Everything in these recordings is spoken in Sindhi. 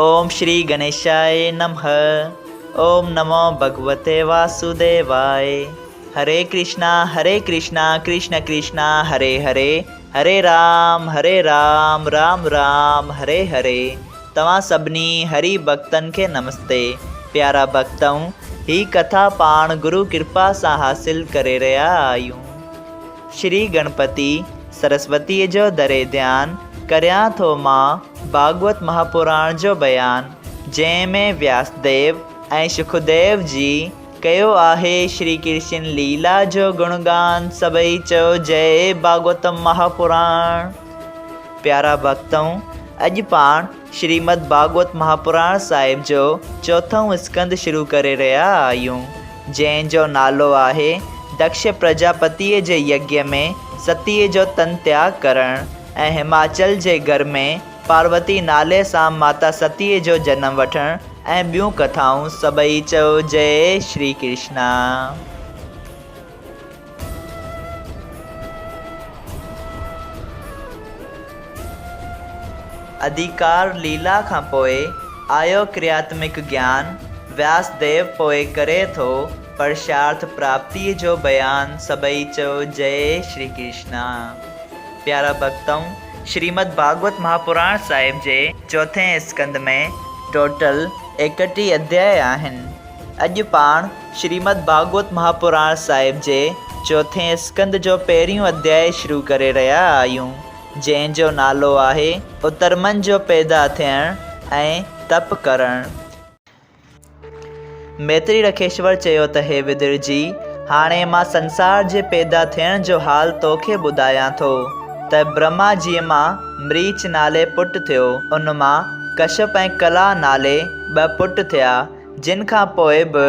اوم شري گڻيشاء نمھ اوم نمو ڀڳوتي واسوديواء هري ڪرشنا هري ڪرشنا ڪرشن ڪرشنا هري هري هري رام هري رام رام رام هري هري توهان سڀني هري ڀڳتن کي نمستي پيارا ڀڳتؤ هي ڪٿا پاڻ گرو ڪرپا سان حاصل ڪري رهيا آهيون. شري گڻپتي سرسوتيء جو دري ڌيان ڪريان ٿو مان ڀاڳوت مهاپراڻ جو بيان جنهن ۾ وياسديو ۽ شڪديو جي ڪيو آهي شري ڪرشن ليلا جو گڻگان سڀئي چئو جئي ڀاڳوتم مهاپراڻ. پيارا ڀڳتؤ اڄ پاڻ شريمد ڀاڳوت مهاپراڻ صاحب جو چوٿون اسڪنڌ شروع ڪري رهيا آهيون، جنهن جو نالو آهي دڪش پرجاپتيء جي يگيه ۾ ستيء جو تن تياڳ ڪرڻ ۽ هماچل جي گهر ۾ پاروتي نالي سان ماتا ستيء جو جنم وٺڻ ۽ ٻيون ڪٿائون سڀئي چئو جئي شري ڪرشنا. اڌيڪار ليلا کان پوء آيو ڪرياتمڪ گيان، وياس ديو پوء ڪري ٿو پرشارٿ پراپتيء جو بيان سڀئي چئو جئي شري ڪرشنا. پيارا ڀڳتؤ! شريمد ڀاڳوت مهاپراڻ صاحب جي چوٿين اسڪنڌ ۾ ٽوٽل 31 اڌياء آهن. اڄ پاڻ شريمد ڀاڳوت مهاپراڻ صاحب جي چوٿين اسڪنڌ جو پهريون اڌياء شروع ڪري رهيا آهيون، جنهن جو نالو آهي اترمن جو پيدا ٿيڻ ۽ تپ ڪرڻ. ميتري رکيشور چيو ته هي ودر جي! هاڻي مان سنسار جي پيدا ٿيڻ جو حال توکي ٻڌايان ٿو ته برهما جيء مان مريچ نالي پٽ ٿيو، ان مان ڪشپ ۽ ڪلا نالي ٻه پٽ ٿيا، جن کان پوء به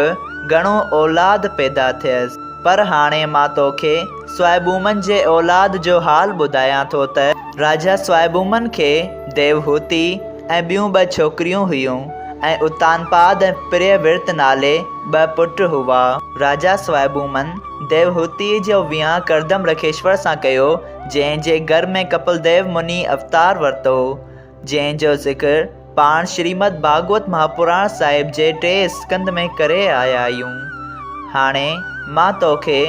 گهڻو اولاد پيدا ٿيس. پر هاڻي مان توکي سوائبومن جي اولاد جو حال ٻڌايان ٿو ته راجا سوائبومن کي ديوهوتي ۽ ٻيون ٻه ڇوڪريون هيون ۽ اتانپاد ۽ پريورت نالي ٻه پٽ هئا. راجا سوائبومن ديوهوتيء جو ويهان ڪردم رکيشور سان ڪيو، جنهن جي گهر ۾ ڪپلديو مني اوتار ورتو. جنهن جو ذڪر پاڻ شريمد ڀاڳوت مهاپراڻ صاحب جي ٽئين اسڪنڌ ۾ ڪري آيا آهيون. هاڻي مان توکي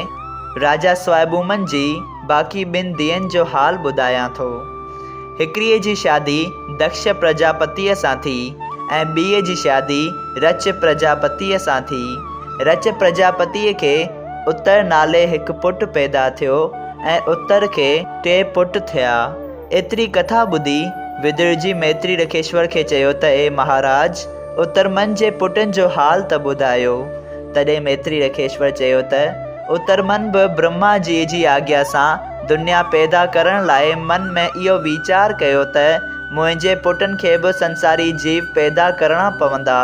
راجا سوائبومن جي باقي ٻن ڌيئن جو حال ٻڌايان ٿو. هڪڙيء جي شادي دڪش پرجاپتيء سان ٿي ۽ ٻيء جي شادي رچ پرجاپتيء سان ٿي. رچ پرجاپتيء کي اتر نالي هڪ پٽ پيدا ٿيو ۽ اتر کي ٽي پٽ ٿيا. ايتري ڪٿا ٻڌي ودر جي ميتري رکيشور کي چيو ته اي مهاراج! اترمن جي پٽن جو حال ته ٻڌايو. تڏهن ميتري رکيشور چيو ته اترمن به برهما جيء جي آگيا سان دنيا پيدا ڪرڻ لاء من ۾ اهو ويچار ڪيو ته منهنجي پٽن کي به سنساري جيو پيدا ڪرڻا پوندا،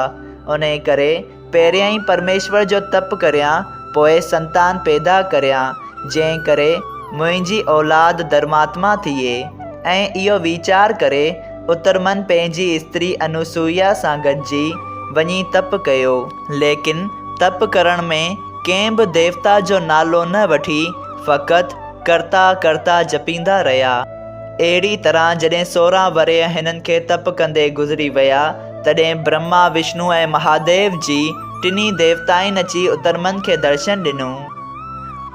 انهيء ڪري پهريائين پرميشور جو تپ ڪريان، پوء سنتان پيدا ڪريان، جنهن ڪري منهنجي اولاد ڌرماتما ٿئي. ۽ اهو ويچار ڪري اترمن پنهنجي استري انوسويا سان گڏجي وڃي تپ ڪيو. ليڪن تپ ڪرڻ ۾ ڪنهن به ديوتا جو نالو نه وٺي فقط ڪرتا ڪرتا جپيندا رهيا. اهڙي طرح جڏهن 16 ورهيه هنن کي تپ ڪندي گذري ويا، تڏهن برهما، وشنو ۽ مهاديو جي ٽنهي ديوتائن اچي اترمن کي درشن ڏنو.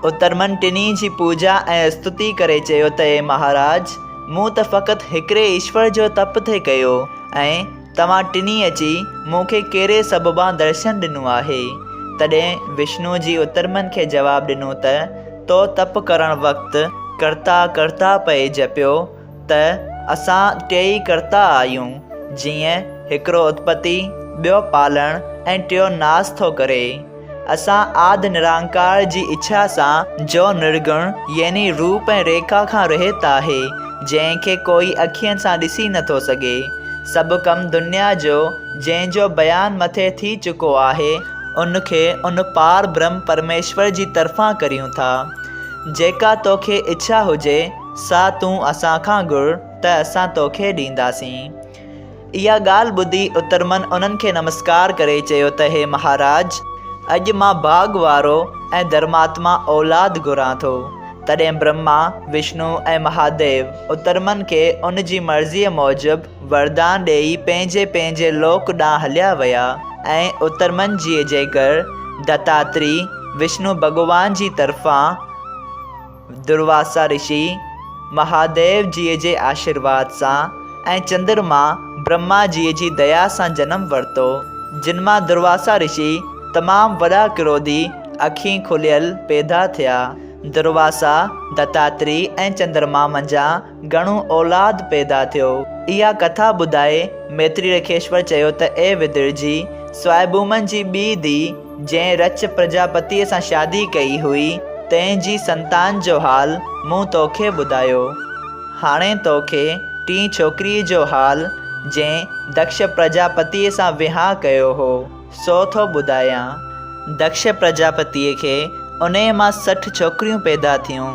اترمن ٽنهي جي پوڄا ۽ استتي ڪري چيو ته اي مهاراج! مون ته فقط هڪڙي ايشور جو تپ ٿي ڪيو ۽ توهان ٽنهي اچي مون کي ڪهڙي سببان درشن ڏنو آهي؟ تڏهن وشنو جي اترمن کي جواب ڏنو ته تو تپ ڪرڻ وقت ڪرتا ڪرتا پئي جپيو ته اسان ٽيئي ڪرتا آهيون، جيئن هڪڙو اتپتي، ٻيو پالڻ ۽ ٽيون ناس ٿو ڪري. اسان آد نرانڪار جي اڇا سان جو نرگڻ يعني روپ ۽ ريکا کان رهت آهي، جنهن کي ڪوئي اکين سان ڏسي نٿو سگهي. سڀ ڪم دنيا جو جنهن جو بيان مٿي ٿي چڪو آهي، ان کي ان پار برهم پرميشور جي طرفان ڪريون ٿا. جيڪا توکي اڇا هجي، سا تون اسان کان گهر ته اسان توکي ڏينداسين. اها ڳالهه ٻڌي اترمن انهن کي نمسڪار ڪري چيو ته هي مهاراج! اڄ مان ڀاڳ وارو ۽ ڌرماتما اولاد گهران ٿو. تڏهن برهما، وشنو ۽ مهاديو اترمن کي ان جي مرضيء موجب وردان ڏيئي پنهنجي پنهنجي لوڪ ڏانهن هليا ويا ۽ اترمن جيء جي گهر دتاتري وشنو ڀڳوان جي طرفان درواسا رشي مهاديو جيء جي آشيرواد سان ۽ چندرما برهما جيء جي ديا سان جنم ورتو، جن مان درواسا رشي تمام وڏا ڪروڌي اکين کليل پيدا ٿيا. درواسا، دتاتري ۽ چندرما منجهان گهڻو اولاد پيدا ٿيو. اها ڪٿا ٻڌائي ميتري رکيشور چيو ته اي ودرجي! سوائبومن جي ٻي ڌيء جنهن رچ پرجاپتيء سان شادي ڪئي هئي، تنهن جي سنتان جو حال مون توکي ٻڌايو. هاڻي توکي ٽين ڇوڪريء جو حال، جنهن دڪش پرجاپتيء سان وهانء ڪيو هو، سو ٿو ٻڌايان. دڪش پرجاپتيء کي انهيء مان 60 ڇوڪريون پيدا ٿيون،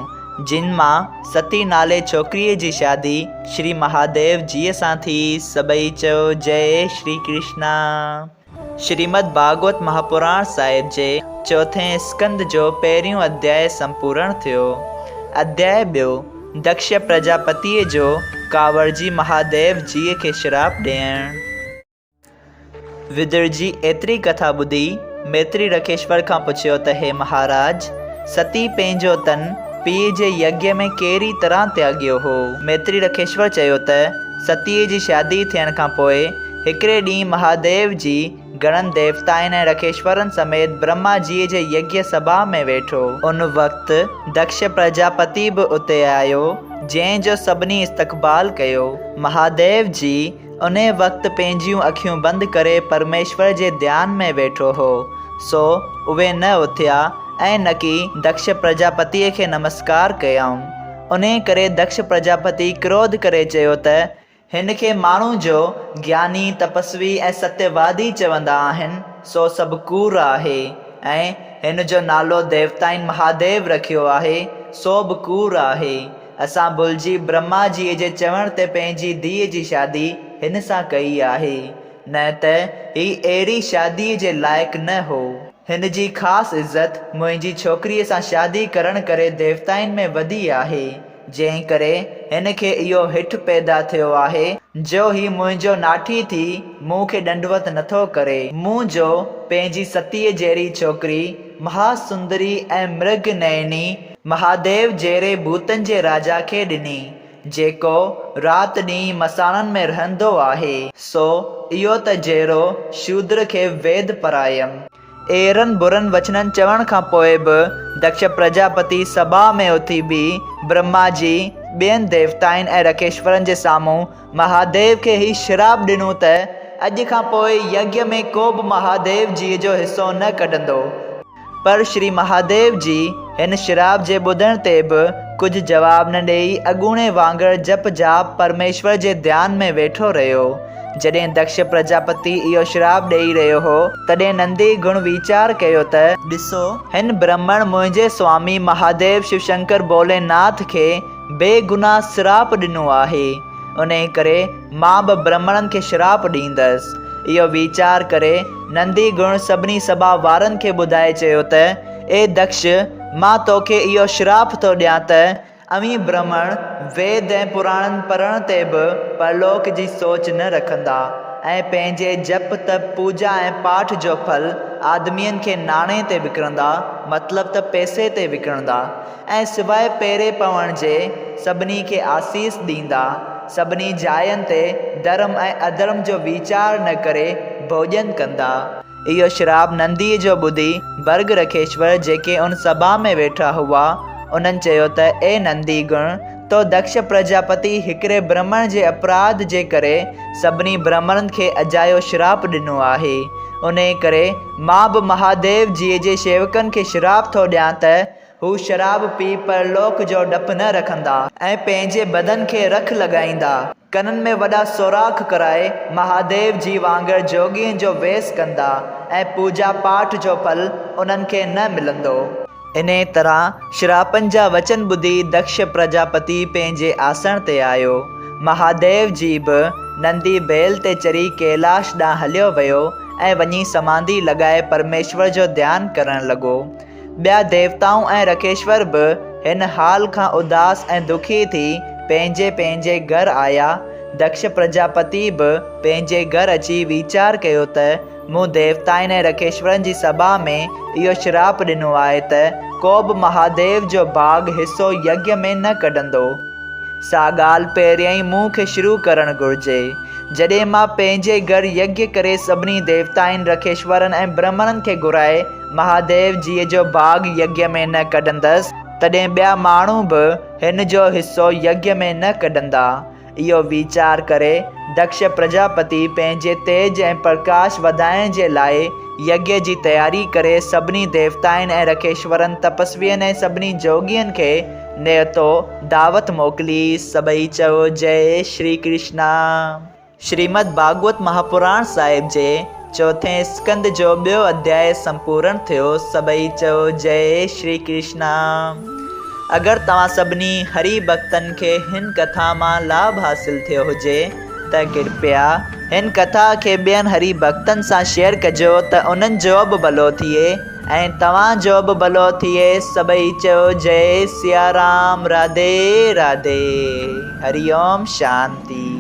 جن مان ستي نالي ڇوڪريء جي شادي شري مهاديو جيء سان ٿي. سڀئي چئو جئي شري ڪرشنا. شريمد ڀاڳوت مهاپراڻ صاحب جي چوٿين اسڪنڌ جو پهريون اڌياء سمپورڻ ٿيو. اڌياء ٻيو، دڪش پرجاپتيء جو ڪاوڙجي مهاديو جيء کي شراپ ڏيڻ. ودر جي ايتري ڪٿا ٻڌي ميتري رکيشور کان پڇيو ته هي مهاراج! ستي پنهنجو تن پيء جي يگيه ۾ ڪهڙي طرح تياڳيو هو؟ ميتري رکيشور چيو ته ستيء جي شادي ٿيڻ کان پوء هڪڙي ڏينهن مهاديو جي گهڻن ديوتائن ۽ رکيشورن سميت برهما جيء جي يگيه سڀا ۾ ويٺو. ان وقت دڪش پرجاپتي به اتي آيو، جنهن جو سڀني استقبال ڪيو. مهاديو جي انهيء وقت پنهنجيون اکيون بند ڪري پرميشور جي ڌيان ۾ ويٺو هو، سو اهي نه اٿيا ۽ نڪي دڪش پرجاپتيء کي نمسڪار ڪيائون. انهيء ڪري دڪش پرجاپتي ڪروڌ ڪري چيو ته، هن کي ماڻهو جو گياني، تپسوي ۽ ستيوادي چوندا آهن، سو سڀ ڪوڙ آهي ۽ هن جو نالو ديوتائن مهاديو رکيو آهي، سو به ڪوڙ آهي. اسان ڀلجي برهما جيء جي چوڻ تي پنهنجي ڌيء جي شادي هن سان ڪئي آهي، نه ته هي اهڙي شاديء جي لائق نه هو. هن جي خاص عزت منهنجي ڇوڪريء سان شادي ڪرڻ ڪري ديوتائن ۾ وڌي آهي، جنهن ڪري هن کي اهو هٺ پيدا ٿيو آهي، جو هي منهنجو ناٺي ٿي مون کي ڏنڊوت نٿو ڪري. مون جو پنهنجي ستيء جهڙي ڇوڪري مها سندري ۽ مرگ نيني مهاديو جهڙي ڀوتن جي راجا کي ڏني، جيڪو رات ڏينهن مساڻن ۾ رهندو آهي، سو اهو ته جهڙو شودر کي ويد پرايم. اهڙن برن وچنن چوڻ کان پوء به دڪش پرجاپتي سڀا ۾ اٿي بيهي برهما جي، ٻين ديوتائن ۽ رکيشورن جي سامهون مهاديو کي هي شراپ ڏنو ته اڄ کان پوء يگيه ۾ ڪو به مهاديو جيء جو حصو نه ڪڍندو. پر شري مهاديو جي هن شراپ جي ٻڌڻ تي به ڪجهه جواب نه ڏيئي اڳوڻي وانگر جپ جاپ پرميشور جي ڌيان ۾ ويٺو رهيو. جڏهن دڪش پرجاپتي اهو شراپ ڏيئي رهيو هو، تڏهن نندي گڻ ويچار ڪيو ته، ڏسو، هن برهمڻ منهنجي سوامي مهاديو شو شنڪر ڀولي ناٿ کي بي گناهه سراپ ڏنو آهي، انهيء ڪري مان به برهمڻن کي شراپ ڏيندس. اهو ويچار ڪري نندي گڻ سڀني سڀا وارن کي ٻڌائي چيو ته، اي دڪش! مان توکي اهو شراپ ٿو ڏيان ته، اوهين برهمڻ ويد ۽ پراڻن پڙهڻ تي به پرلوڪ جي سوچ نه رکندا ۽ پنهنجي جپ تپ پوڄا ۽ پاٺ جو ڦل آدمين کي ناڻي تي وڪڻندا مطلب ته پئسي تي وڪڻندا ۽ سواء پيري پوڻ جي سڀني کي آسيس ڏيندا، سڀني جاين تي ڌرم ۽ اڌرم جو ويچار نه ڪري ڀوڄن ڪندا. اهو شراب ننديء جو ٻڌي ڀرڳ رکيشور جيڪي ان سڀا ۾ ويٺا هئا، انهن چيو ته اي نندي گڻ! تو دڪش پرجاپتي هڪڙي برهمڻ جي اپراڌ جي ڪري سڀني برهمڻن کي اجايو شراپ ڏنو آهي، انهيء ڪري مان به مهاديو جيء جي شيوڪن کي شراپ ٿو ڏيان ته هو شراب پي پرلوڪ جو ڊپ نه رکندا. ۽ پنهنجي بدن کي رک لڳائيندا. ڪنن ۾ وڏا سوراخ ڪرائي مهاديو جي وانگر جوڳين جو ويس ڪندا ۽ پوڄا پاٺ جو ڦل انهن کي نه ملندو. انهيء طرح شراپن جا وچن ٻڌي دڪش پرجاپتي پنهنجي آسڻ تي آيو. مهاديو جي به نندي ڀيل تي چڙهي ڪيلاش ڏانهن هليو ويو ۽ وڃي سماڌي لڳائي پرميشور جو ڌيان ڪرڻ لڳو. ٻيا ديوتائون ۽ رکيشور به هن حال کان اداس ۽ دکي ٿي پنهنجي پنهنجي گهر آيا. دڪش پرجاپتي به پنهنجي گهر اچي ويچار ڪيو ته مون ديوتائن ۽ رکيشورن جي سڀا ۾ اهو شراپ ڏنو آهي ته ڪو به مهاديو جو ڀاڳ، حصو، يگيه ۾ نه ڪڍندو. سا ڳالهه پهريائين مون کي شروع ڪرڻ گهرجي. جڏهن مان پنهنجي گهر يگيه ڪري سڀني ديوتائن، رکيشورن ۽ برهمڻن کي گهرائي مهاديو جيء جو ڀاڳ يگيه ۾ نه ڪڍندس، تڏهن ٻيا ماڻهو به هن جو حصو يگيه ۾ نه ڪڍندا. اهو ويچار ڪري دڪش پرجاپتي پنهنجي تيج ۽ پرڪاش وڌائڻ جي لاء يگيه جي تياري ڪري سڀني ديوتائن ۽ رکيشورن، تپسوين ۽ سڀني جوڳين کي نيوتو، دعوت، موڪلي. سڀئي چئو جئي شري ڪرشنا. شريمد ڀاڳوت مهاپراڻ صاحب جي چوٿين اسڪنڌ جو ٻيو اڌياء سمپورڻ ٿيو سڀئي چئو جئي شري ڪرشنا. اگر توهان سڀني هري ڀڳتن کي هن ڪٿا مان لاڀ حاصل ٿيو هجي ته ڪرپيا هن ڪٿا کي ٻين هري ڀڳتن سان شيئر ڪجو ته انهن جو به ڀلو ٿئي ۽ توهان جو به ڀلو ٿئي سڀئي چئو جئي سيارام راڌي راڌي هري اوم شانتي.